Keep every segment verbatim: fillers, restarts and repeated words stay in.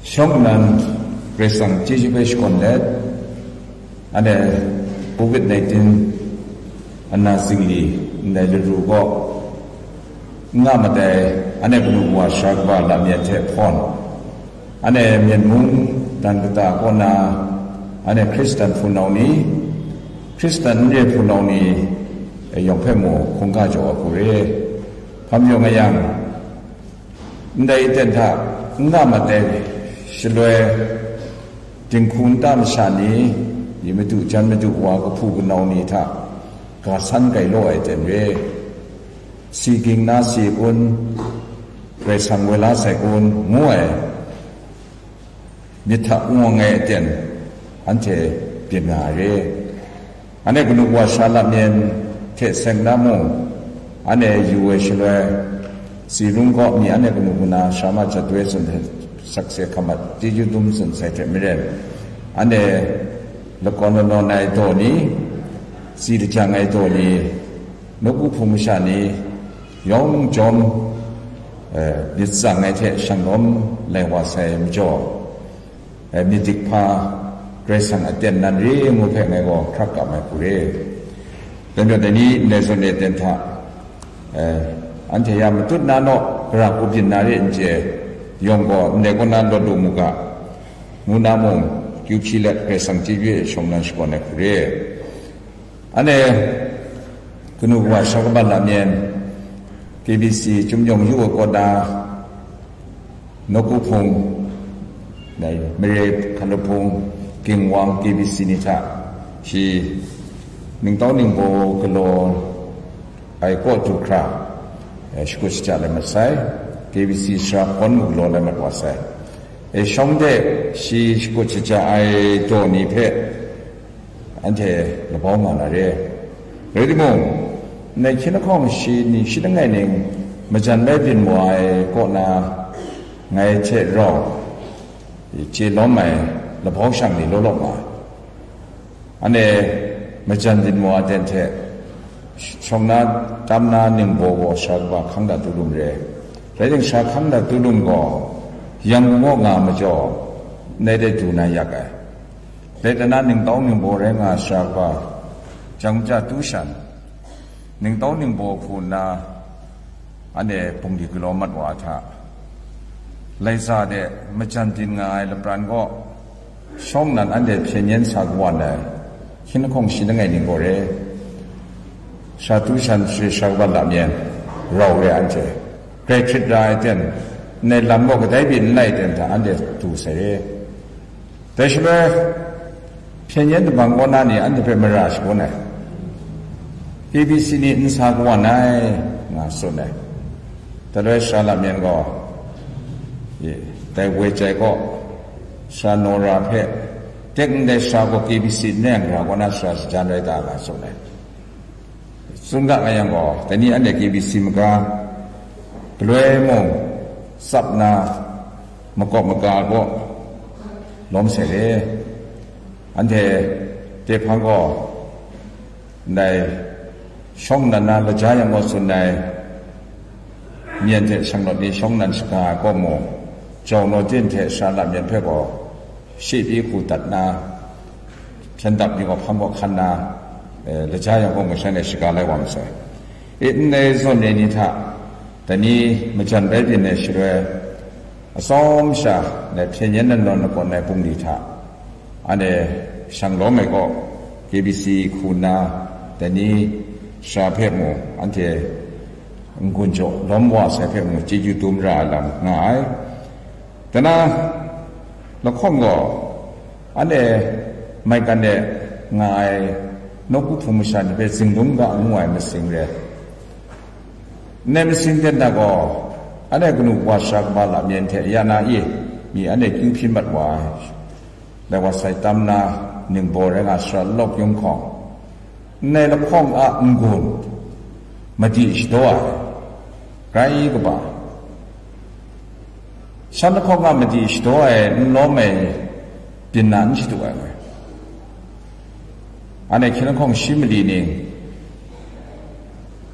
Shawng nnan Karai Kasang chyeju hpe shakawn let, anhte covid nineteen ana zingli ndai laru gaw n nga matai, anhte kanu wa sara kaba lam yan hte hpawn, anhte Myen mung dan kata kaw na, anhte Hkristan hpunau ni, Hkristan n re hpunau ni yawng hpe mu hkungga jaw ai hku re. Hpa majaw nga yang, ndai aten hta n nga mat ai shaloi, dinghku nta masha ni, yi madu jan madu wa kahpu kanau ni hta ga san gai law ai aten re, si ging na si kun, Karai Kasang woi la sai kun, ngu ai myit hta n wang ai aten, anhte byin nga ai re. Anhte kanu wa sara lam yan hte seng na mung, anhte yu ai shaloi, si rung kaw mi anhte kanu kuna sara ma jat doi tsun hte sakse hkamat chyeju dum tsun sai hte maren, anhte lakawn lanawn ai daw ni, si lajang ai daw ni, nawku hpung masha ni, yawng jawm, eh, myit tsang ai hte shanglawm lai wa sai majaw, eh, myit dik hpa Karai Kasang aten nan re ngu hpe ngai gaw hkrak kam ai hku re. Dai majaw dai ni ndai zawn e ten hta, eh, anhte ya matut na naw, gara hku byin na re n chye, yawng gaw ndai kaw na lawt lu mu ga, ngu na mung, kyu hpyi let Karai Kasang chyeju e shawng nnan shakawn ai hku re. Anhte kanu wa sara kaba lam yan, K B C Chyum Yawng Yu ai kaw na, nawku hpung, dai, mare hkalup hpung, ginwang K B C ni hta, shi ningtau ningbaw galaw ai kaw du hkra, eh, shakut shaja lai mat sai, K B C sara hkawn mu galaw lai mat wa sai. E shawng de shi shakut shaja ai daw ni hpe, anhte labau nga na re. Rai timung, ndai hkying lahkawng shi ni shi langai ning majan bai byin wa ai kaw na, ngai hte rau chye lawm ai labau shang ni law law nga ai. Anhte majan byin wa ai ten hte shawng na tam na ningbaw gaw sara kaba hkang da tu lum re. Rai timung, sara hkang da tu lum gaw, yang gaw nga majaw, ndai de du na yak ai. Dai tana ningtau ningbaw rai nga ai sara kaba, jang ja tu shan, ningtau ningbaw hku nna, anhte bungli galaw mat wa ai hta, lai sa de majan byin nga ai lapran gaw, shawng nnan anhte hpyen yen sa kawan ai, hkying lahkawng shi langai ning gaw re, sara tu shan share sara kaba lam yan rau re anhte, grai hkrit ra ai ten, ndai lam gaw kadai byin n lai ten hta anhte du sai re. Dai shaloi, hpyen yen dabang kaw na ni anhte hpe mara shangun ai, K B C ni n sa kawan ai, nga tsun ai. Daloi sara lam yan gaw, e, dai woi jai kaw, sara Nora hpe, tek ndai sara gaw K B C n rai yang, gara kaw na sara shajan rai ta, nga tsun ai. Tsun ga nga yang gaw, dai ni anhte K B C maga, galoi mung tsap na, makawp maga gaw lawm sai re. Anhte tehpang gaw, ndai shawng nnan na laja yang gaw tsun ai, myen hte shanglawt ni shawng nnan shaga ai kaw mung, jau naw tin hte sara lam yan hpe gaw, shi pyi hku dat na, hpyen dap ni gaw hpang gaw hkan na, eh, laja yang gaw mung shanhte shaga lai wa masai. E, ndai zawn e ni hta, dai ni majan bai byin ai shaloi, atsawm sha, dai hpyen yen nan nawn lakawn ai bungli hta, anhte shang lawm ai kaw, K B C hku nna, dai ni sara hpe mung, anhte n-gun jaw lawm wa sai hpe mung, chyeju dum ra ai lam nga ai. Dai na, lahkawng gaw, anhte maigan de nga ai nawku hpung masha ni hpe zinglung ga ngu ai masing re. Ndai masing ten hta gaw, anhte kanu wa sara kaba lam yan hte ya na e, mi anhte kyu hpyi mat wa ai. Dai wa sai tam na, ningbaw rai nga sara lawk yung hkawng, ndai lahkawng a n-gun madi shadaw ai, grai kaba, shan lahkawng a madi shadaw ai n lawm ai byin na n shadu ai. Anhte hkying lahkawng shi mali ni,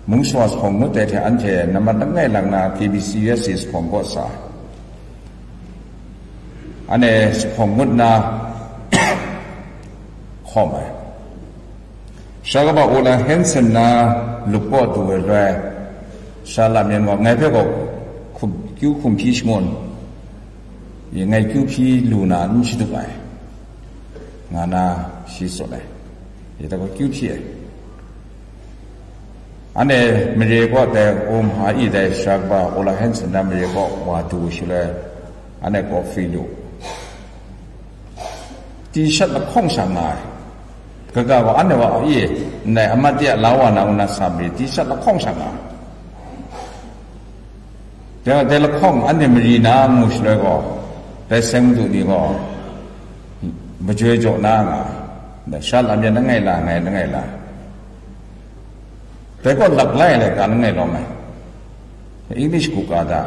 mung shawa zuphpawng ngut ai hte anhte nambat langai lang na K B C U S A zuphpawng kaw sa ai. Anhte jahpawng ngut nna hkawm ai. Sara kaba Ola Hanson na lup kaw du ai loi, sara lam yan gaw, ngai hpe gaw hkum, kyu hkum hpyi shangun, ngai kyu hpyi lu na n shadut ai, nga na shi tsun ai. Dai gaw kyu hpyi ai. Anhte mare kaw dai, um, ha i dai sara kaba Ola Hanson na mare kaw wa du shaloi, anhte kaw fi lu. T-shirt lahkawng sha nga ai. Kaga gaw anhte wa i, ndai amat de a la wa na ngu na sa mari, t-shirt lahkawng sha nga ai. Dai, dai lahkawng anhte mari na ngu shaloi gaw, dai seng madu ni gaw majoi jaw na nga ai. Dai sara lam yan langai la, ngai langai la. Dai gaw laklai ai laika langai lawm ai. English hku ka da,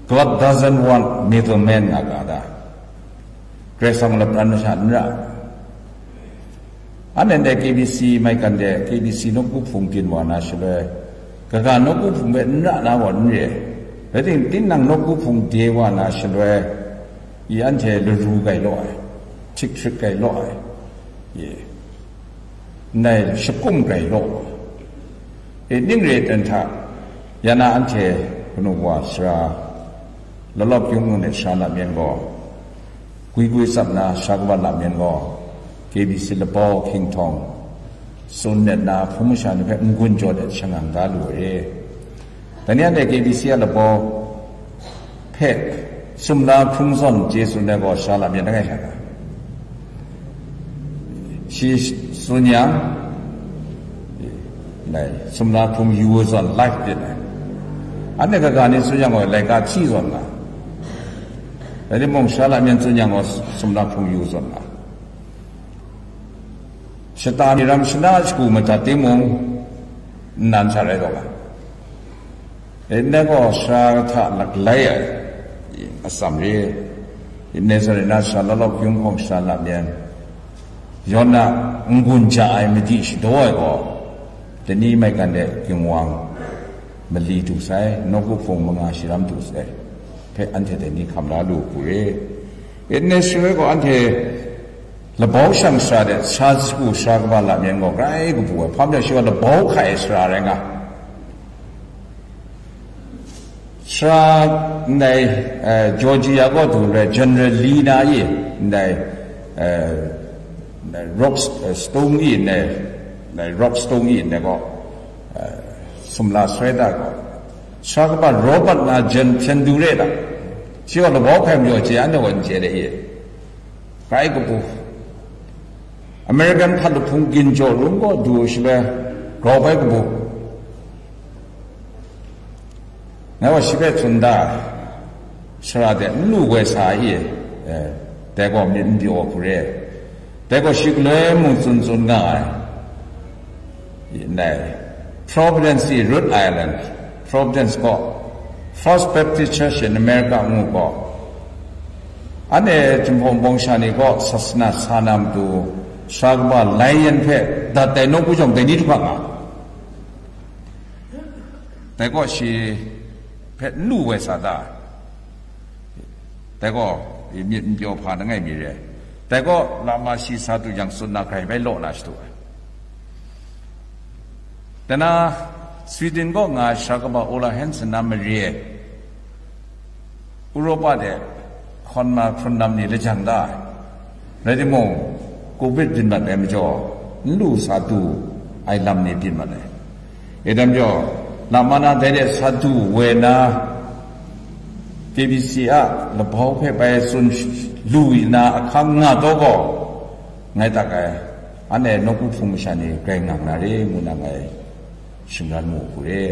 "God doesn't want middleman," nga ka da. Karai Kasang lapran masha n ra. Anhte ndai K B C maigan de, K B C nawku hpung byin wa na shaloi, kaga nawku hpung hpe n ra na gaw n re ai. Rai timung, tinang nawku hpung de wa na shaloi, i anhte laru gai law ai, htik hkrit gai law ai, i ndai shakum gai law ai. E, ning re ai ten hta, ya na anhte kanu wa sara, Lawlawp Yung Ngun de sara lam yan gaw, gwi gwi tsap na sara kaba lam yan gaw, K B C labau hkying htawng tsun let na hpung masha ni hpe n-gun jaw let shangang da lu ai. Dai ni anhte K B C a labau hpe sumla hkrung zawn chye tsun ai gaw sara lam yan langai sha ta? Shi tsun yang, dai sumla hkrung yu zawn live byin ai. Anhte kaga ni tsun yang gaw, laika hti zawn nga. Rai timung, sara lam yan tsun yang gaw, sumla hkrung yu zawn nga. Shata ni ram shana shagu madat timung, nnan sha rai taw nga. Ndai gaw sara hta laklai ai atsam re. Nazaret na sara Lawlawp Yung hpawng sara lam yan, Yawna n-gun ja ai madi shadaw ai gaw, dai ni maigan de Ginwang mali du sai, nawku hpung manga shi ram du sai hpe anhte dai ni hkam la lu hku re. Ndai shaloi gaw anhte labau shang sara de, sara sagu sara kaba lam yan gaw grai kabu ai, hpa majaw shi gaw labau hkai ai sara rai nga. Sara ndai, eh, Georgia kaw du re, General Lee na i ndai, eh, Rock, eh, Stone i ndai, ndai Rock Stone i ndai gaw, eh, sumla soi da gaw, sara kaba Robert na jen hpyen du re da. Shi gaw labau hkai majaw chye, anhte gaw n chye de i. Grai kabu. American hpat lahpung ginjaw rum gaw du shaloi, grau bai kabu. Ngai wa shi hpe tsun da, sara de n lu woi sa i, eh, dai gaw myit n pyaw hku re. Dai gaw shi galoi mung tsun tsun nga ai. Ndai, Providence i Rhode Island, Providence gaw, First Baptist Church in America ngu gaw, anhte Jinghpaw Wunpawng sha ni gaw sasana sa na matu, sara kaba lai yan hpe dat ai nawku jawng dai ni jahpa nga. Dai gaw shi hpe n lu woi sa ta? Dai gaw, i myit n pyaw hpa langai mi re. Dai gaw, lama shi sa du yang tsun na grai bai law na shadu ai. Dai na, Sweden gaw nga ai sara kaba Ola Hansen na mare, Europa de hkawn ma hkrun lam ni lajang da ai. Rai timung, Covid byin mat ai majaw, n lu sa du ai lam ni byin mat ai. E dam jaw, lama na dai de sa du woi na, K B C a labau hpe bai tsun lu na ahkang nga taw gaw, ngai tak ai, anhte nawku hpung masha ni grai ngang na re, ngu na ngai shingran mu hku re.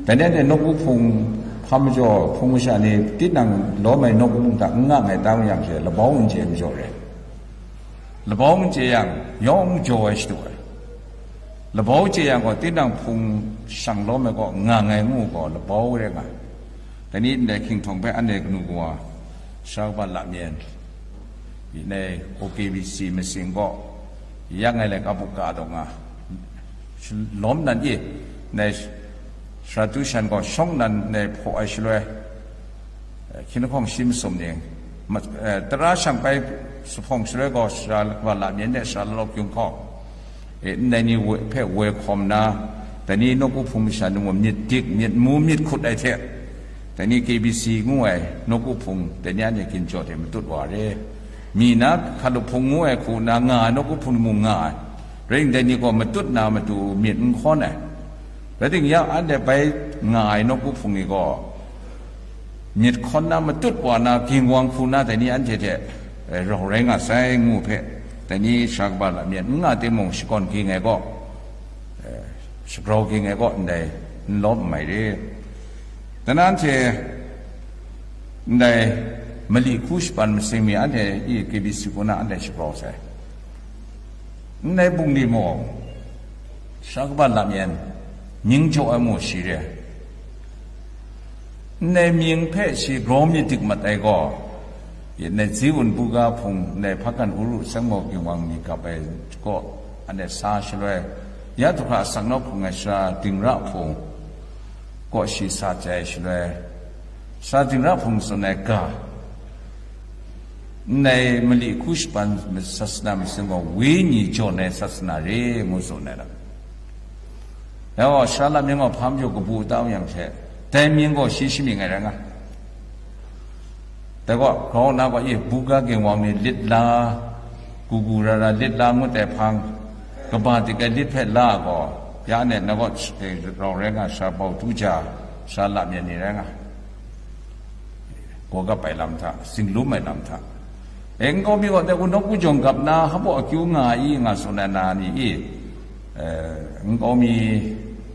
Dai ni anhte nawku hpung hpa majaw, hpung masha ni tinang lawm ai nawku hpung hta n nga ngai ta yang she, labau n chye majaw re. Labau n chye yang, yawng jaw ai shadu ai. Labau chye yang gaw, tinang hpung shang lawm ai gaw nga ngai ngu gaw, labau rai nga ai. Dai ni ndai hkying htawng hpe anhte kanu kawa, sara kaba lam yan, ndai O K B C masing gaw, ya ngai laika bu ka taw nga, lawm nan i, ndai sara tu shan gaw shawng nan ndai hpaw ai shaloi, hkying lahkawng shi masum ning, Ma-, eh, tara shang bai sa hpawng shaloi gaw, sara kaba lamyan de sara law kyung hkawng, e, ndai ni we-, hpe woi hkawm na, dai ni nawku hpung masha ni mung myit dik, myit mu, myit hkut ai hte, dai ni K B C ngu ai nawku hpung, dai ni anhte ginjaw hte matut wa re. Mi na hkalup hpung ngu ai hku na nga ai nawku hpung ni mung nga ai. Rai nna, dai ni gaw matut na matu myit n hkawn ai. Rai timung, ya anhte bai nga ai nawku hpung ni gaw, myit hkawn na matut wa na, ging wang hku na, dai ni anhte hte, eh, rau rai nga sai ngu hpe, dai ni sara kaba lamyan n nga timung, shakawn ging ai gaw, eh, shagrau ging ai gaw ndai n lawm n mai re. Dan na anhte ndai mali hku shapan masing mi anhte i K B C hku na anhte shagrau sai. Ndai bungli mung, sara kaba lamyan, mying jaw ai mu shi re. Ndai mying hpe shi grau myit dik mat ai gaw, ndai Ziun buga hpung, ndai Hpakan Uru Sengmo Ginwang ni gap ai gaw, anhte sa shaloi, ya du hkra asak nawk hkrung ai sara dingra hpung kaw shi sa jai shaloi, sara dingra hpung tsun ai ga, ndai mali hku shapan sasana masing gaw, wenyi jawn ai sasana re, ngu tsun ai lam. Ya gaw, sara lam mying gaw hpa majaw kabu ta yang hte, dai mying gaw shi shamying ai rai nga. Dai gaw, grau na gaw, i buga ginwang ni lit la, gugu ra ra lit la ngut ai hpang, kaba dik ai lit hpe la gaw, ya ne na gaw, eh, rau rai nga sara bau du ja, sara lam yan ni rai nga. Gaw gap ai lam hta, zinglum ai lam hta. E, nkau mi gaw, dai gaw nawku jawng gap na, hpa baw akyu nga ai i, nga tsun ai na ni i, eh, nkau mi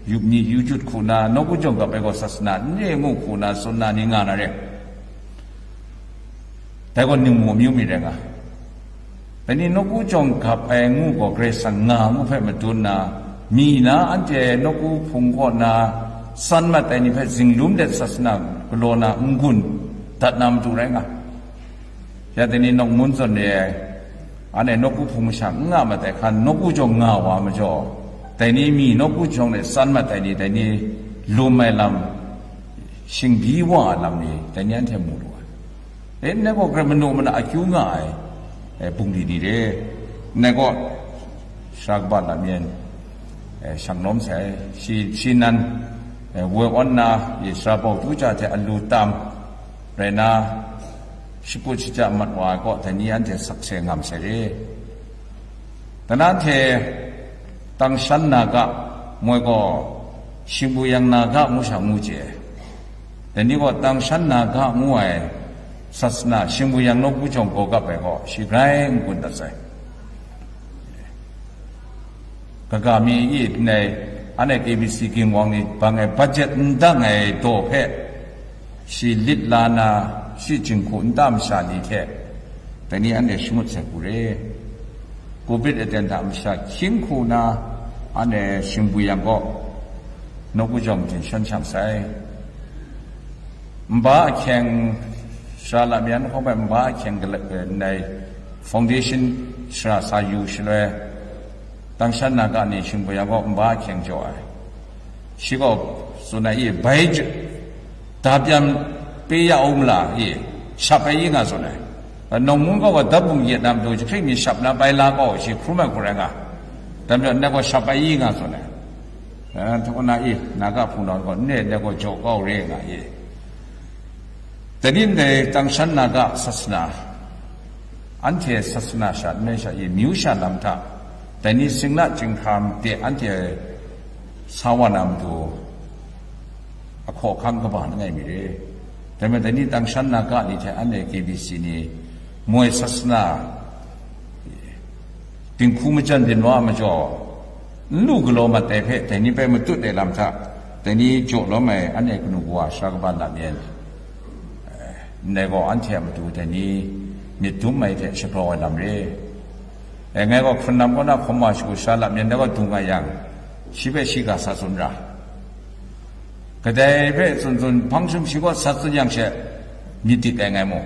yup ni yu jut hku na, nawku jawng gap ai gaw sasana n re ngu hku na, tsun na ni nga na re. Dai gaw ningmu amyu mi rai nga. Dai ni nawku jawng gap ai ngu gaw Karai Kasang nga ngu hpe madun na, mi na anhte nawku hpung kaw na san mat ai ni hpe zinglum let sasana galaw na n-gun dat na matu rai nga. Ya dai ni nawk-, mun zawn re ai, anhte nawku hpung masha n nga mat ai hkan, nawku jawng nga wa majaw, dai ni mi nawku jawng de san mat ai ni, dai ni lum ai lam, shingbyi wa ai lam ni, dai ni anhte mu lu ai. E, ndai gaw Karai manu mana akyu nga ai, e, bungli ni re. Ndai gaw, sara kaba lam yan, e, shang lawm sai, shi, shi nan, e, woi awn na, i sara bau du ja hte alu tam, rai na, shaput shaja mat wa ai kaw, dai ni anhte sakse ngam sai re. Dan na hte, Tangshan Naga, moi gaw, Shingbu Yang Naga ngu sha ngu chye. Dai ni gaw Tangshan Naga ngu ai sasana, Shingbu Yang nawku jawng gaw gap ai gaw, shi grai n-gun dat sai. Kaga mi i ndai, anhte K B C ginwang ni bang ai budget n dang ai daw hpe, shi lit la na, shi jinghku nta masha ni hte, dai ni anhte shangut sai hku re. Covid aten hta masha hkying hku na, anhte Shingbu Yang gaw, nawku jawng matin shan shang sai. Nba ahkyeng, sara lam yan hkawm ai nba ahkyeng gala-, eh, ndai foundation sara sa yu shaloi, Tangshan Naga ni Shingbu Yang gaw nba ahkyeng jaw ai. Shi gaw tsun ai i, bai j-, da pyan pe ya u ma la i, shap ai i nga tsun ai. Nawng mun gaw wa dat bung yet na matu jahkring mi shap na bai la gaw shi hkrum ai hku rai nga. Dai majaw, ndai gaw shap ai i nga tsun ai. Eh, hta na i, Naga hpung daw gaw, ne, ndai gaw jaw kau re nga i. Dai ni ndai Tangshan Naga sasana, anhte sasana sha, nme sha i, myu sha lam hta, dai ni singla chyinghkam de anhte sa wa na matu, ahkaw ahkang kaba langai mi re. Dai majaw, dai ni Tangshan Naga ni hte anhte K B C ni moi sasana, dinghku majan byin wa ai majaw, n lu galaw mat ai hpe, dai ni bai matut ai lam hta, dai ni jaw lawm ai anhte kanu kawa sara kaba lam yan, eh, ndai gaw anhte a matu dai ni myit dum ai hte shagrau ai lam re. Eh, ngai gaw hkrun lam kaw na hkawm wa shagu sara lam yan dai gaw dung nga yang, shi hpe shiga sa tsun ra. Kadai hpe tsun tsun hpang jum shi gaw sat tsun yang she, myit dik ai ngai mu.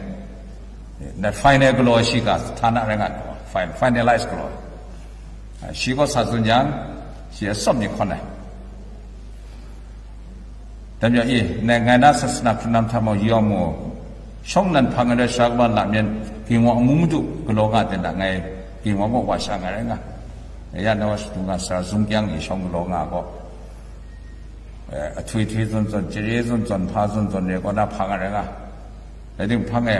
Na final galaw shi ga, htana rai nga, fin-, finalize galaw. Shi gaw sat tsun yang, shi atsawm ni hkawn ai. Dai majaw i, ngai, ngai na sasana hkrun lam hta mung yawng mu, Shawng nnan hpang ai rai, sara kaba lam yan, Ginwang amu madu galaw nga ten da, ngai Ginwang gaw wa sha nga rai nga. Ya na wa shadung nga, sara zung kyang ni shawng galaw nga gaw, eh, ahtwi htwi zawn zawn, chare zawn zawn, hpa zawn zawn re kaw na hpang ai rai nga. Rai timung hpang e,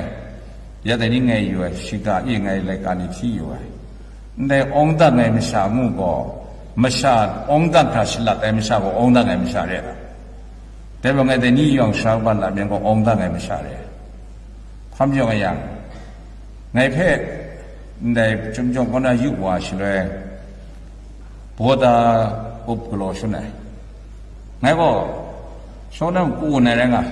ya dai ni ngai yu ai, shiga i ngai laika ni hti yu ai. Ndai awng dang ai masha ngu gaw, masha awng dang hkra shalat ai masha gaw awng dang ai masha re ai. Dai maw, ngai dai ni yawng sara kaba lam yan gaw awng dang ai masha re. Hpa majaw nga yang, ngai hpe ndai Chyum Jawng kaw na yu wa shaloi, Bawda up galaw shangun ai. Ngai gaw, shawng na ku ai rai nga.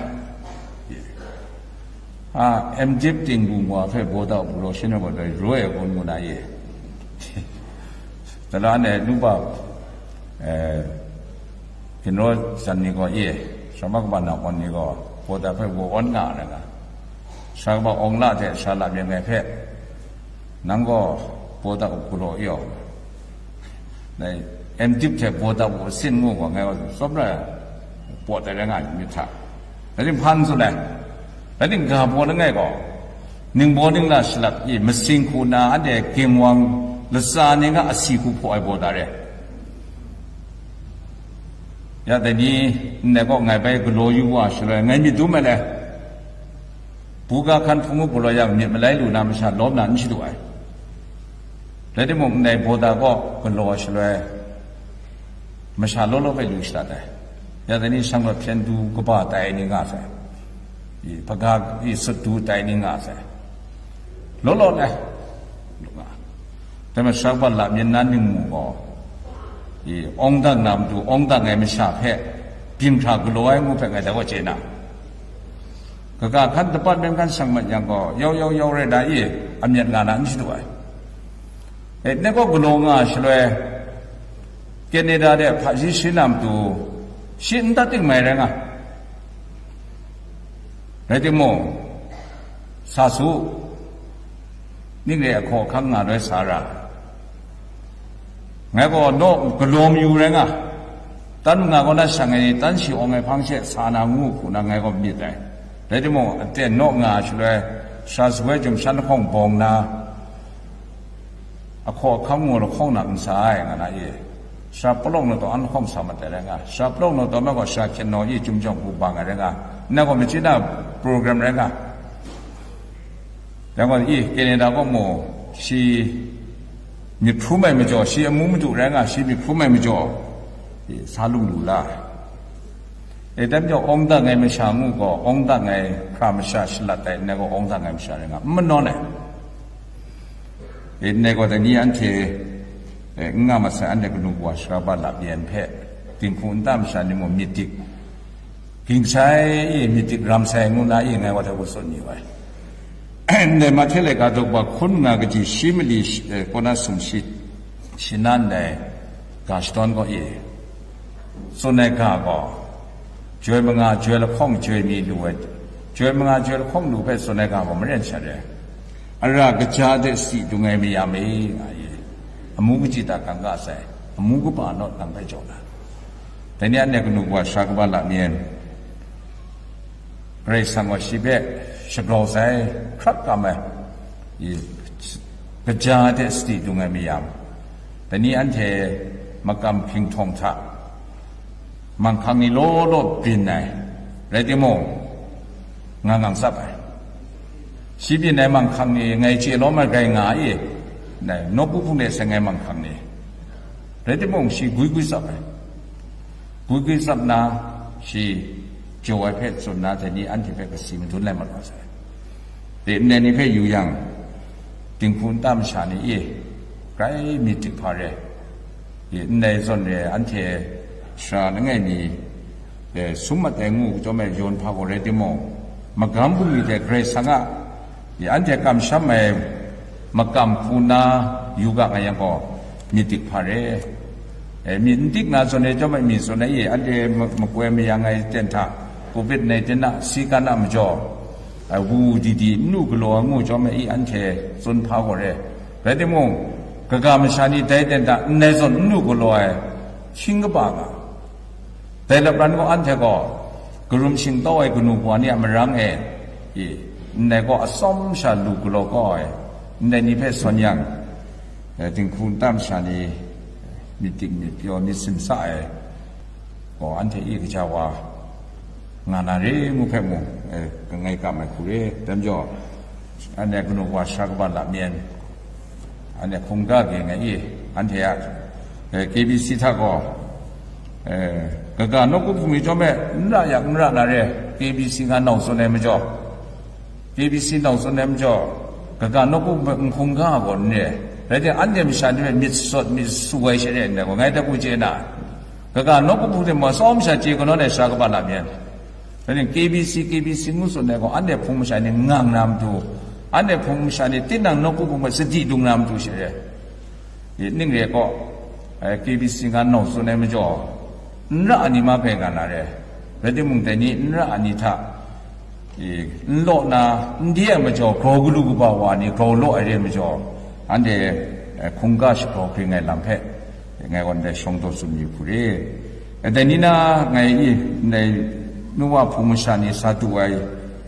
A, M Div ting bung wa hpe Bawda up galaw shangun ai gaw, dai rai ai gaw ngu na ye. Dala ne, nuba, eh, Ginraw jan ni gaw e, sara kaba na awn ni gaw, Bawda hpe wa awn nga ai rai nga. Sara kaba awng la hte sara lam yan ngai hpe, nang gaw Bawda up galaw yaw. Dai, M Div hte Bawda up sin ngu gaw, ngai gaw tsawm rai, pawt ai rai nga myit hta. Rai timung, hpa n tsun ai. Rai timung, ga baw langai gaw, ningbaw ningla shalat i masing hku na anhte Ginwang latsa ni nga asi hku hpaw ai Bawda re. Ya dai ni, ndai kaw ngai bai galaw yu wa shaloi, ngai myit dum ai le, buga hkan hpung u galaw yang, myit malai lu na masha lawm na n shadu ai. Rai timung, ndai Bawda kaw galaw shaloi, masha law law bai lu shadat ai. Ya dai ni, shanglawt hpyen du kaba tai ni nga sai. I, hpaga i sut du tai ni nga sai. Law law le. Lu nga. Dai majaw, sara kaba lam yan na ningmu gaw, i, awng dang na matu, awng dang ai masha hpe, byin hkra galaw ai ngu hpe ngai dai wa chye na. Kaga hkan dapat meng hkan shang mat yang gaw, yau yau yau rai na i, amyat nga na n shadu ai. E, ndai kaw galaw nga shaloi, Canada de hpaji shi na matu, shi n dat ting mai rai nga. Rai timung, sa su, ning re ahkaw ahkang nga doi sa ra. Ngai gaw naw galaw mayu rai nga, tan nga gaw na shang ai ni, tan shi awng ai hpang she sa na ngu hku na ngai gaw myit ai. Rai timung, aten naw nga shaloi, sara sagu ai Chyum Shan lahkawng bawng na, ahkaw ahkang ngu lahkawng na n sa ai, nga na i. Sara palawng na taw an lahkawng sa mat ai rai nga, sara palawng na taw mai gaw sara hkyen naw i Chyum Jawng hku bang ai rai nga, nna gaw machyin na program rai nga. Yang gaw i Canada kaw mu, shi myit hkrum ai majaw, shi amu madu rai nga, shi myit hkrum ai majaw, i, sa lung lu la. E, dai majaw, awng dang ai masha ngu gaw, awng dang ai hkra masha shalat ai, nna gaw awng dang ai masha rai nga, n manawn ai. E, nai gaw dai ni anhte, e, n nga masai, anhte kanu kawa sara kaba lam yan hpe, dinghku nta masha ni mung myit dik, ging sai i, myit dik ram sai ngu na i, ngai wa hta wa tsun ni ai. Ndai Mahte laika daw kaba hkun nga kaji shi mali shi, e, kaw na sumshi, shi nan dai ga shadawn gaw i, tsun ai ga gaw, joi manga joi lahkawng joi mi lu ai, joi manga joi lahkawng lu hpe tsun ai ga gaw maren shat ai. Ara kaja de si dung ai mayam e, nga ye. Amu kaji ta kang ga sai, amu kaba naw nang bai jaw na. Dai ni anhte kanu kawa sara kaba lam yan, Karai Kasang gaw shi hpe shagrau sai, hkrat kam ai, i, kaja de sadi dung ai mayam. Dai ni anhte makam hpinghtawn hta, manghkang ni law law byin ai, rai timung, nga ngang tsap ai. Shi byin ai manghkang ni ngai chye lawm ai grai nga i, dai, nawku hpung de seng ai manghkang ni, rai timung, shi gwi gwi tsap ai. Gwi gwi tsap na, shi jaw ai hpe tsun na, dai ni anhte hpe kasi madun lai mat wa sai. Te ndai ni hpe yu yang, dinghku nta masha ni e, grai myit dik hpa re. E, ndai zawn re, anhte sara langai mi, e, sum mat ai ngu chyawm ai yawn hpa gaw rai timung, magam bungli hte Karai Kasang a, e, anhte kamsham ai makam hku na yu ga nga yang gaw, myit dik hpa re. E, myit n dik na zawn e chyawm ai, myit zawn e, anhte ma-, makoi mayang ai ten hta, covid nineteen a, si kan a majaw, a, wu di di, n lu galaw ai ngu chyawm ai i, anhte tsun hpa gaw re. Rai timung, kaga masha ni dai ten hta ndai zawn n lu galaw ai, hkying kaba nga. Dai lapran gaw anhte gaw, karum shingtau ai kanu kawa ni a marang e, i, ndai gaw atsawm sha lu galaw kau ai, ndai ni hpe sawn yang, eh, dinghku nta masha ni myit dik myit pyaw myit simsa ai gaw, anhte e kaja wa nga na re ngu hpe mung, eh, ngai kam ai hku re. Dai majaw, anhte kanu wa sha kaba lam yan, anhte hkungga ge ngai i, anhte a, eh, K B C hta gaw, eh, kaga nawku hpung ni chyawm e n ra yak n ra na re, K B C nga nau tsun ai majaw, K B C nau tsun ai majaw, kaga nawku hpung ni hkungga gaw n re, rai timung, anhte masha ni hpe myit sawt myit su ai sha re ndai gaw, ngai hta ku chye na, kaga nawku hpung ni ma tsawm sha chye kanawn ai sha kaba lam yan. Rai timung, K B C, K B C ngu tsun ai gaw, anhte hpung masha ni ngang na matu, anhte hpung masha ni tinang nawku hpung hpe sadi dung na matu sha re. I, ning re gaw, eh, K B C nga nau tsun ai majaw, n ra ai ni ma hpe nga na re. Rai timung, dai ni n ra ai ni hta, i, n law na, n de ai majaw, grau galu kaba wa ni grau law ai re majaw, anhte, eh, hkungga shagrau hpring ai lam hpe, ngai gaw ndai shawng taw tsun yu hku re. Eh, dai ni na ngai i, ndai nu wa hpung masha ni sa du ai,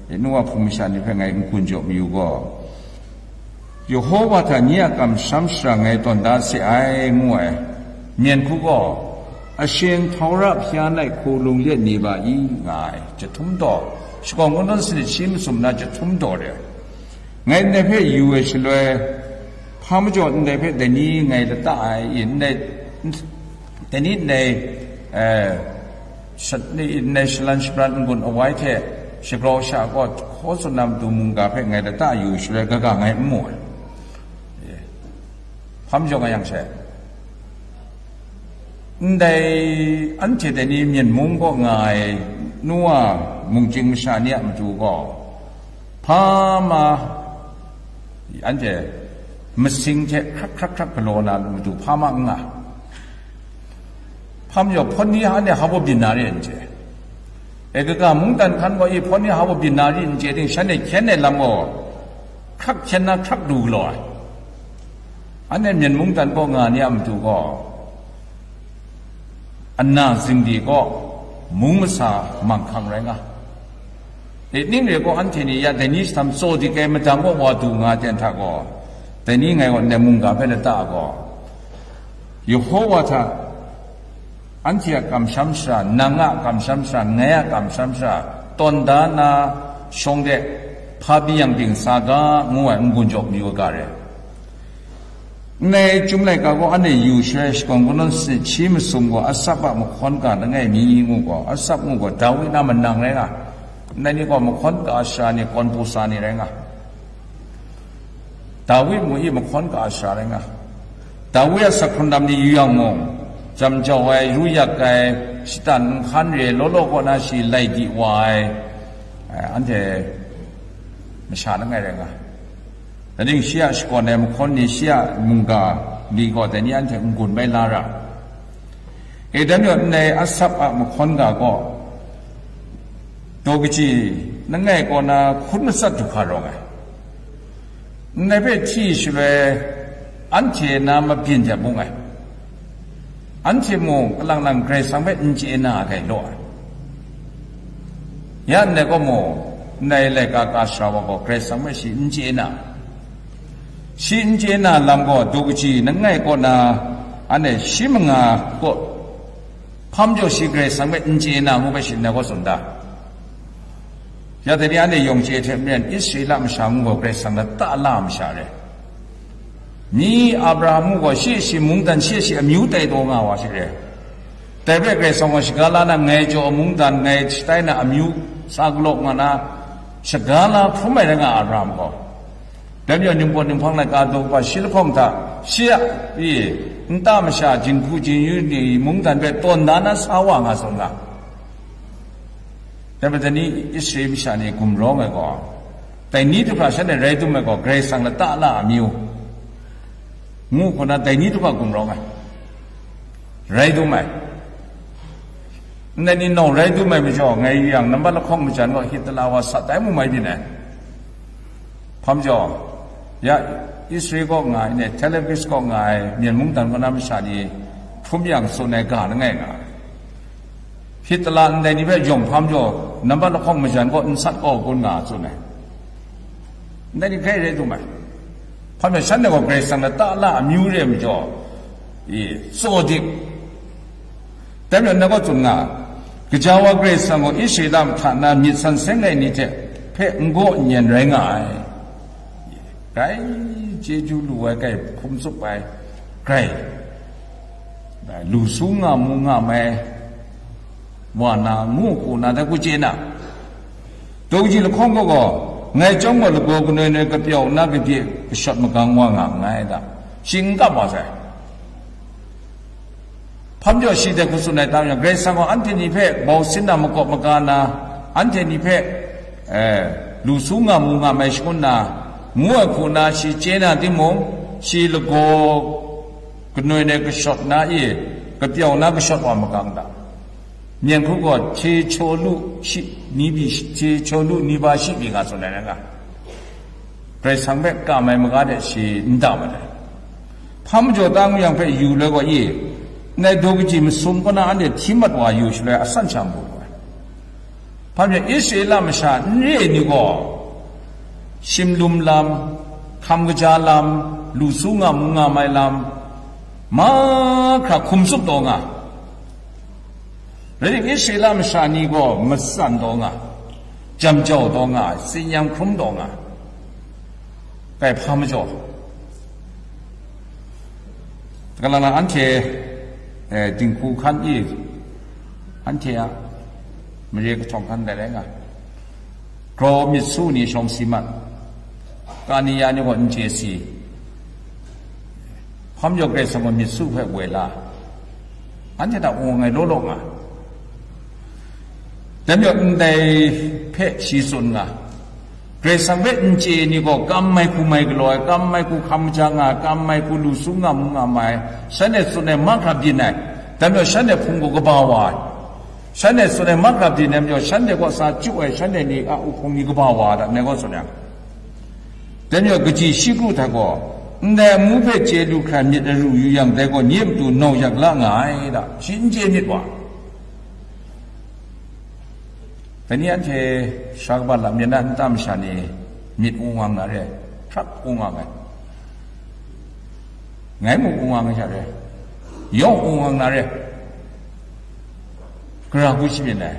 eh, nu wa hpung masha ni hpe ngai n-gun jaw mayu gaw, Yehowa hta nye a kamsham shara ngai tawn da se ai, ngu ai. Myen hku gaw, "Ashin htau ra hpya nai hku lung let ni ba i?" nga ai. Jahtum daw, shakawn kungdawn sanit shi masum na jahtum daw re ai. Ngai ndai hpe yu ai shaloi, hpa majaw ndai hpe dai ni ngai lata ai i? Ndai, dai ni ndai, eh, shat ni ndai shalan shabran n-gun awai hte shagrau sha gaw hkaw tsun na matu mungga hpe ngai lata yu shaloi, kaga ngai n mu ai. Hpa majaw nga yang she, ndai anhte dai ni Myen mung kaw nga ai nu wa mungchying masha ni a matu gaw, hpa ma, anhte masing hte hkrak hkrak hkrak galaw na matu hpa ma n nga. Hpa majaw, hpawn ni hpa ni hpa baw byin na re n chye. E, kaga mungdan hkan gaw i hpawn ni hpa baw byin na re n chye ting, shanhte hkyen ai lam gaw hkrak hkyen na hkrak du galaw ai. Anhte Myen mungdan kaw nga ni a matu gaw, ana zingdi kaw mung masa manghkang rai nga. E, ning re gaw, anhte ni ya dai ni shahtam tsaw dik ai madang kaw wa du nga ten hta gaw, dai ni ngai gaw ndai mungga hpe lata gaw, Yehowa hta anhte a kamsham shara, nang a kamsham shara, ngai a kamsham shara tawn da na shawng de, hpa byin yang byin sa ga, ngu ai n-gun jaw mayu ga re. Ndai Chyum laika gaw anhte yu shaloi, shakawn kungdawn sanit shi masum gaw Asap a mahkawn ga langai mi ngu gaw, Asap ngu gaw Dawi na manang rai nga, ndai ni gaw mahkawn ga shara ni, kawn pru sa ni rai nga. Dawi mung i mahkawn ga shara rai nga. Dawi a sak hkrun lam ni yu yang mung, jam jau ai, ru yak ai, shatan nhkan re ai, law law kaw na shi lai di wa ai, eh, anhte masha langai rai nga. Dai ning shi a shakawn ai mahkawn ni, shi a mungga ni gaw dai ni anhte n-gun bai la ra. E, dai majaw ndai Asap a mahkawn ga gaw, daw kaji langai kaw na hkun matsat du hkra rawng ai. Ndai hpe hti shaloi, anhte na mabyin hte bung ai. Anhte mung kalang lang Karai Kasang hpe n chye na ai law ai. Ya ndai gaw mung, ndai laika ka sara wa gaw Karai Kasang hpe shi n chye na, shi n chye na lam gaw, daw kaji langai kaw na, anhte shi manga kaw, hpa majaw shi Karai Kasang hpe n chye na ngu hpe shi ndai gaw tsun da. Ya dai ni anhte yawng chye hte maren, Israela masha ngu gaw Karai Kasang lata la ai masha re. Mi Abraham ngu gaw shi shi mungdan, shi shi amyu tai taw nga wa shi re. Dai hpe Karai Kasang gaw shaga la na, ngai jaw mungdan, ngai shatai na amyu sa galaw nga na, shaga la hprum ai rai nga Abraham gaw. Dai majaw, Ningpawt Ninghpang laika daw kaba shi lahkawng hta, shi a, i, nta masha, jinghku jingyu ni mungdan hpe tawn da na sa wa nga tsun ga. Dai majaw, dai ni Israela masha ni gumrawng ai gaw, dai ni du hkra shanhte rai dum ai gaw, Karai Kasang lata la amyu, ngu hku na dai ni du hkra gumrawng ai. Rai dum ai. Ndai ni nau rai dum ai majaw, ngai yu yang, nambat lahkawng majan gaw Hitler wa sat ai mu mai byin ai. Hpa majaw, ya, Israel kaw nga ai, ne, Tel Aviv kaw nga ai, Myen mungdan kaw na masha ni hprum yang tsun ai ga langai nga ai. Hitler ndai ni hpe yawng hpa majaw, nambat lahkawng majan gaw n sat kaw kun nga tsun ai. Ndai ni hkrai rai dum ai. Hpa majaw shanhte gaw Karai Kasang lata la amyu re ai majaw, e, tsaw dik. Dai majaw ngai gaw tsun nga, kaja wa Karai Kasang gaw Israela hta na myit san seng ai ni hte hpe n gaw n yen rai nga ai. Grai chyeju lu ai, grai hkum tsup ai, grai lu su nga mu nga mai wa na, ngu hku na, dai hku chye na. Daw kaji lahkawng gaw gaw, ngai chyawm gaw lagaw kanoi noi kapyaw na kabye kashawt magang wa nga nngai da, shi n kam wa sai. Hpa majaw shi dai hku tsun ai, tang yang, Karai Kasang gaw anhte ni hpe bau sin na, makawp maga na, anhte ni hpe, eh, lu su nga mu nga mai shangun na, ngu ai hku na, shi chye na timung, shi lagaw kanoi noi kashawt na e, kapyaw na kashawt wa magang da. Myen hku gaw hte chaw lu shi ni bi, hte chaw lu ni ba shi bi nga tsun ai rai nga. Karai Kasang hpe kam ai maga de shi n da mat ai. Hpa majaw tang yang hpe yu loi gaw, e, ndai daw kaji masum kaw na anhte hti mat wa yu shaloi asan sha mu lu ai. Hpa majaw Israela masha n re ai ni gaw, shimlum lam, hkam kaja lam, lu su nga mu nga mai lam, mahkra hkum tsup taw nga. Rai timung, Israela masha ni gaw matsan taw nga, jam jau taw nga, tsin-yam hkrum taw nga, kai hpa majaw, kalang lang anhte, eh, dinghku hkan e, anhte a mare kahtawng hkan dai rai nga. Grau myit su ni shawng si mat, kani ya ni gaw n chye si, hpa majaw Karai Kasang gaw myit su hpe woi la, anhte hta wung ai law law nga. Dai majaw ndai hpe shi tsun nga, Karai Kasang hpe n chye ni gaw, kam mai hku mai galaw ai, kam mai hku hkam ja nga ai, kam mai hku lu su nga mu nga mai, shanhte tsun ai mahkra byin ai, dai majaw shanhte hpung gaw kaba wa ai. Shanhte tsun ai mahkra byin ai majaw, shanhte kaw sa chyu ai, shanhte ni a uhpung ni kaba wa ai da, ndai gaw tsun yang. Dai majaw kaji shi kru hta gaw, ndai amu hpe chye lu hkra myit aru yu yang, dai gaw nye matu nau yak la nga ai da, shi n chye myit wa. Dai ni anhte sha kaba lam yan na nta masha ni myit wungang na re, hkrak wungang ai. Ngai mung wungang ai sha re, yawng wungang na re, gara hku shabyin ai.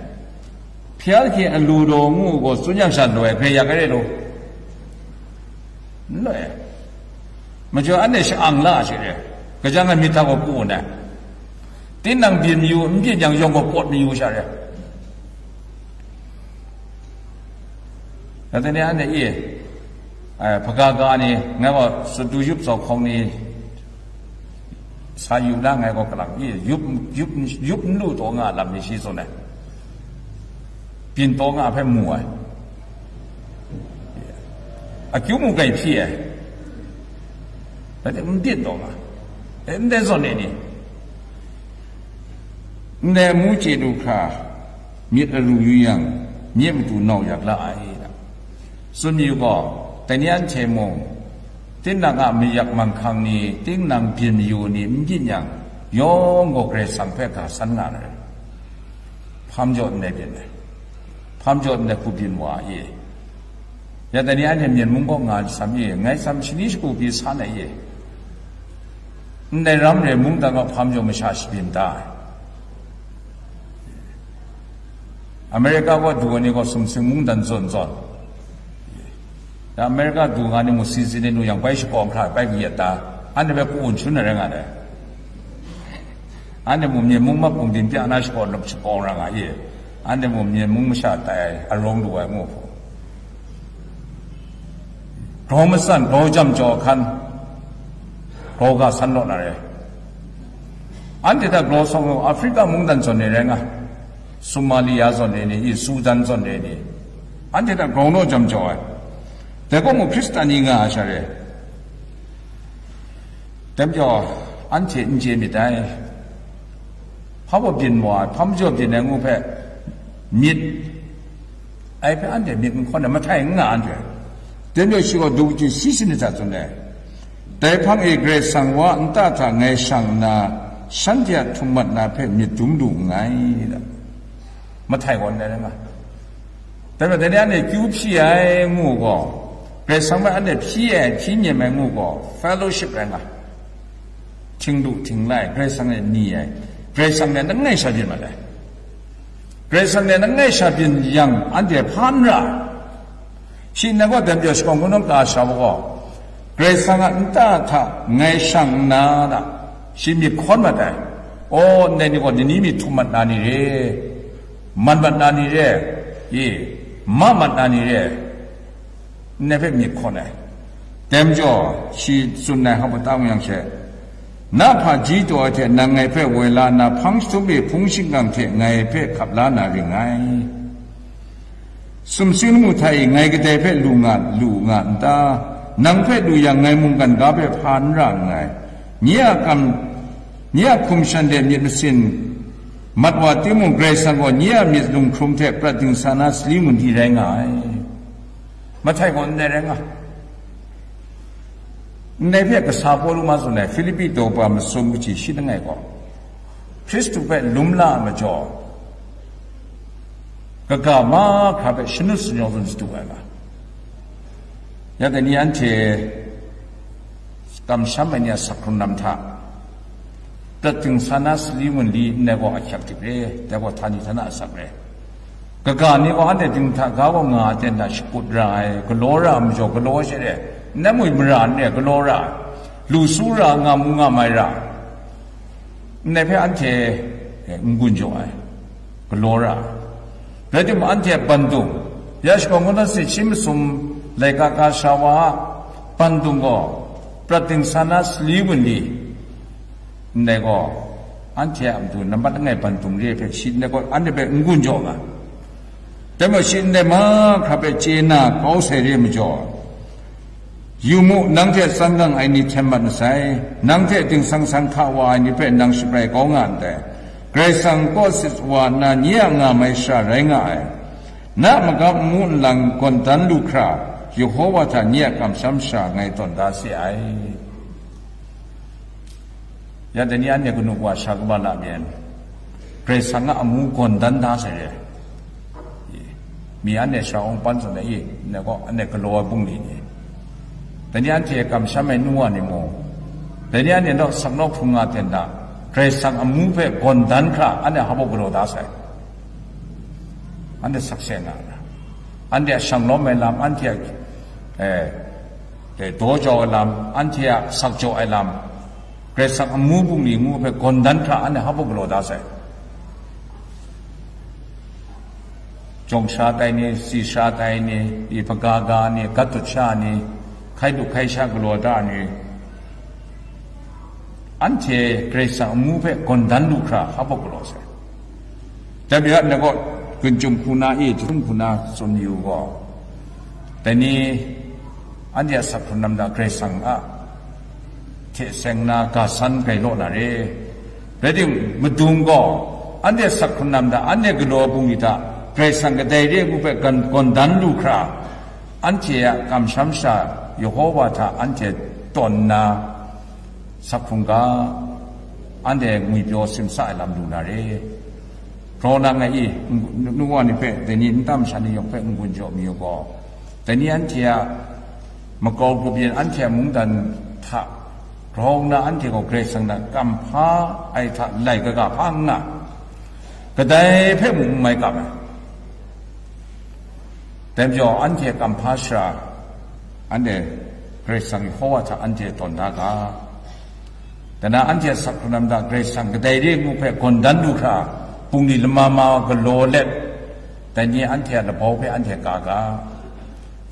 Hpya hkye alu daw ngu gaw tsun yang sha loi, grai yak ai re law, n loi ai. Majaw anhte sha-ang la ai she re, kaja nga myit hta gaw ku ai. Tinang byin mayu, n byin yang yawng gaw pawt mayu sha re. Dai ni anhte e, eh, hpaga ga ni, ngai gaw sadu yup zau hkawng ni, sa yu na ngai gaw kalang e, yup, yup, yup n lu taw nga lam ni shi tsun ai. Byin taw nga hpe mu ai. Akyu mu grai hpyi ai. Rai timung, n byin taw nga. E, ndai zawn e ni, ndai amu chye lu hkra, myit aru yu yang, nye matu nau yak la ai da. Tsun mi gaw, dai ni anhte mung, tinang a mayak manghkang ni, tinang byin mayu ni n byin yang, yawng gaw Karai Kasang hpe ga san nga ai. Hpa majaw ndai byin ai. Hpa majaw ndai hku byin wa ai e. Ya dai ni anhte Myen mung kaw nga ai sam e, ngai sam shani shagu pyi san ai e. Ndai ram re mungdan kaw hpa majaw masha shabyin da ai. America kaw du ai ni gaw sumsing mungdan zawn zawn. Ya America du nga ni mung season ni nu yang bai shakawng hkra bai kayat da, anhte hpe ka-un shun ai rai nga ai. Anhte mung Myen mung makung din pya na shakawn lup shakawng ra nga i, anhte mung Myen mung masha tai ai arawng lu ai ngu hku. Grau matsan, grau jam jaw hkan, grau ga san law na re. Anhte hta grau sawng u, Africa mungdan zawn e rai nga, Somalia zawn e ni, i Sudan zawn e ni, anhte hta grau naw jam jaw ai. Dai gaw mung Hkristan ni nga ai sha re. Dai majaw, anhte n chye myit dai. Hpa baw byin wa ai, hpa majaw byin ai ngu hpe, myit, ai hpe anhte myit n hkawn ai, mahtai n nga anhte. Dai majaw shi gaw du kachyi shi sanit hta tsun ai. Dai hpang e Karai Kasang wa nta hta ngai shang nna, shanhte a htum mat na hpe myit dum lu nngai, da. Mahtai gaw ndai rai nga. Dai majaw, dai ni anhte kyu hpyi ai ngu gaw, Karai Kasang hpe anhte hpyi ai, hpyi nyem ai ngu gaw, fellowship rai nga. Htinglu htinglai, Karai Kasang e ni ai, Karai Kasang ni langai sha byin mat ai. Karai Kasang ni langai sha byin yang, anhte hpa n ra ai. Shi nnan gaw dai majaw shakawn kungdawn ka sha wa gaw, Karai Kasang a nta hta ngai shang nna da, shi myit hkawn mat ai. Aw, ndai ni gaw ni ni myit htum mat na ni re, man mat na ni re, e, ma mat na ni re, ndai hpe myit hkawn ai. Dai majaw, shi tsun ai hkap ta mu yang she, na hpaji taw ai hte nang ngai hpe woi la nna, hpang jahtum e hpung shingkang hte ngai hpe hkap la na ring ngai. Sumsing lamu hta e ngai kadai hpe lu nga, lu nga n ta? Nang hpe lu yang, ngai mungkan ga hpe hpa n ra nngai. Nye a kam, nye a hkum shan de myit masin mat wa timung, Karai Kasang gaw nye a myit lunghkrum hte prat dingsa na sali ngun di rai nga ai. Mahtai gaw ndai rai nga. Ndai hpe kasa Pawlu ma tsun ai, Hpilipi daw pa masum kaji shi langai gaw, Hkristu hpe lum la ai majaw, kaga mahkra hpe shanut shanawng zawn shadu ai nga. Ya dai ni anhte kamsham ai ni a sak hkrung lam hta, prat dingsa na sali ngun li ndai gaw ahkyak dik re, dai gaw htani htana asak re. Kaga ni gaw anhte dinghta ga gaw nga ai ten hta shakut ra ai, galaw ra ai majaw galaw ai she re, n mui mara n re, galaw ra ai, lu su ra ai, nga mu nga mai ra ai. Ndai hpe anhte, eh, n gun jaw ai, galaw ra ai. Rai timung, anhte a bandum, ya shakawn kungdawn se shi masum laika ka sha wa a bandum gaw, prat dingsa na sali ngun li, ndai gaw, anhte a matu nambat langai bandum re ai hpe shi ndai gaw, anhte hpe n gun jaw nga. Dai majaw shi ndai mahkra hpe chye na kau sai re ai majaw, yu mu, nang hte tsang gang ai ni hten mat masai, nang hte dingsangsang hka wa ai ni hpe nang shabrai kau nga ndai. Karai Kasang kaw sit wa nna nye a nga mai shara rai nga ai. Na a magam amu nlang gawn dan lu hkra, Yehova hta nye a kamsham shara ngai tawn da se ai. Ya dai ni anhte kanu wa sha kaba la byin, Karai Kasang a amu gawn dan da sai re. Mi anhte sha awng pan tsun ai, i, ndai gaw anhte galaw ai bungli ni, dai ni anhte kamsham ai nu wa ni mung, dai ni anhte naw sak naw hkrung nga ten da, Karai Kasang amu hpe gawn dan hkra anhte hpa baw galaw da sai. Anhte sakse nga ra, anhte a shanglawm ai lam, anhte a, eh, eh, daw jau ai lam, anhte a sak jaw ai lam, Karai Kasang amu bungli ngu hpe gawn dan hkra anhte hpa baw galaw da sai. Jawng sha tai ni, si sha tai ni, i hpaga ga ni, gat dut sha ni, hkai du hkai sha galaw da ni, anhte Karai Kasang amu hpe gawn dan lu hkra hpa baw galaw sai. Dai majaw, ndai gaw, gun chyum hku na e, jahtum hku na tsun yu gaw, dai ni anhte a sak hkrung lam hta Karai Kasang a hte seng na ga san grai law na re. Rai timung, madung gaw, anhte sak hkrung lam hta, anhte galaw ai bungli hta, Karai Kasang kadai re ai ngu hpe gan-, gawn dan lu hkra, anhte a kamsham sha Yehova hta anhte tawn nna, sak hkrung ga, anhte ngwipyaw simsa ai lam lu na re. Grau na ngai i, nu wa ni hpe, dai ni nta masha ni yawng hpe n-gun jaw mi u gaw, dai ni anhte a makau grup yin, anhte a mungdan hta grau nna, anhte gaw Karai Kasang hta kamhpa ai hta lai kaga hpa n nga, kadai hpe mung n mai kam ai. Dai majaw, anhte kamhpa shara, anhte Karai Kasang Yehova hta anhte tawn da ga. Dai na anhte a sak hkrung lam hta Karai Kasang kadai re ai ngu hpe gawn dan lu hkra, bungli lama ma galaw let, dai ni anhte a labau hpe anhte ka ga,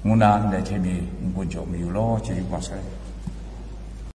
ngu na ndai hte mi n-gun jaw mayu law, chyeju kaba sai.